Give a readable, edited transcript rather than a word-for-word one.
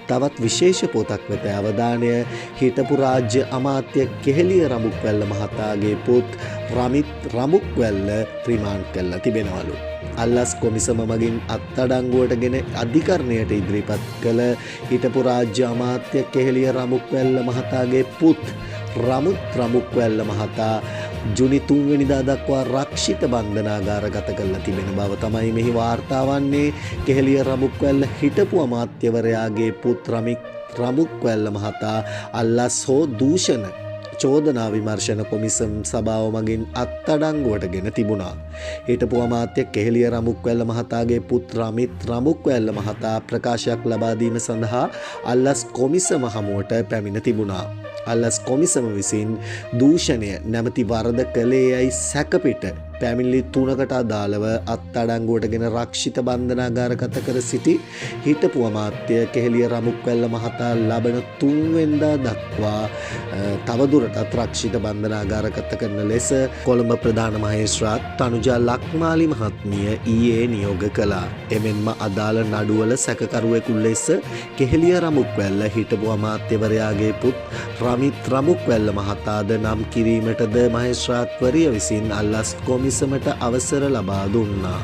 තවත් විශේෂ පොතක් වෙත අවධානය. හිටපු රාජ්‍ය අමාත්‍ය කෙහෙලිය රමුක්වැල්ල මහතාගේ පුත් රමිත් රමුක්වැල්ල රිමාන්ඩ් කරලා තිබෙනවලු. අල්ලස් කොමිසම මගින් අත්අඩංගුවට ගෙන අධිකරණයට ඉදිරිපත් කළ හිටපු රාජ්‍ය අමාත්‍ය කෙහෙලිය රමුක්වැල්ල මහතාගේ පුත් රමුත් රමුක්වැල්ල මහතා ජුනි 3 වෙනිදා දක්වා රක්ෂිත බන්ධනාගාරගත කරලා තිබෙන බව තමයි මෙහි වාර්තා වන්නේ. කෙහෙලිය රමුක්වැල්ල හිටපු අමාත්‍යවරයාගේ පුත් රමිත් රමුක්වැල්ල මහතා අල්ලස් හෝ දූෂණ චෝදනා විමර්ශන කොමිසම් සභාව මගින් අත්අඩංගුවට ගෙන තිබුණා. හිටපු අමාත්‍ය කෙහෙලිය රමුක්වැල්ල මහතාගේ පුත් රමිත් රමුක්වැල්ල මහතා ප්‍රකාශයක් ලබා දීම සඳහා අල්ලස් කොමිසම හමුවට පැමිණ තිබුණා. අල්ලස් කොමිසම විසින් දූෂණය නැමැති වරද කළේ යයි සැකපිට පැමිණිලි 3කට අදාළව අත්අඩංගුවට ගෙන රක්ෂිත බන්ධනාගාරගත කර සිටි හිටපු අමාත්‍ය කෙහෙලිය රමුක්වැල්ල මහතා ලබන 3 වෙනිදා දක්වා තවදුරටත් රක්ෂිත බන්ධනාගාරගත කරන ලෙස කොළඹ ප්‍රධාන මහේස්ත්‍රාත් තනුජා ලක්මාලි මහත්මිය ඊයේ නියෝග කළා. එමෙන්ම අදාළ නඩුවල සැකකරුවෙකු ලෙස කෙහෙලිය රමුක්වැල්ල හිටපු අමාත්‍යවරයාගේ පුත් රමිත් රමුක්වැල්ල මහතාද නම් කිරීමටද මහේස්ත්‍රාත්වරිය විසින් අල්ලස් කොමිසමට අවසර ලබා දුන්නා.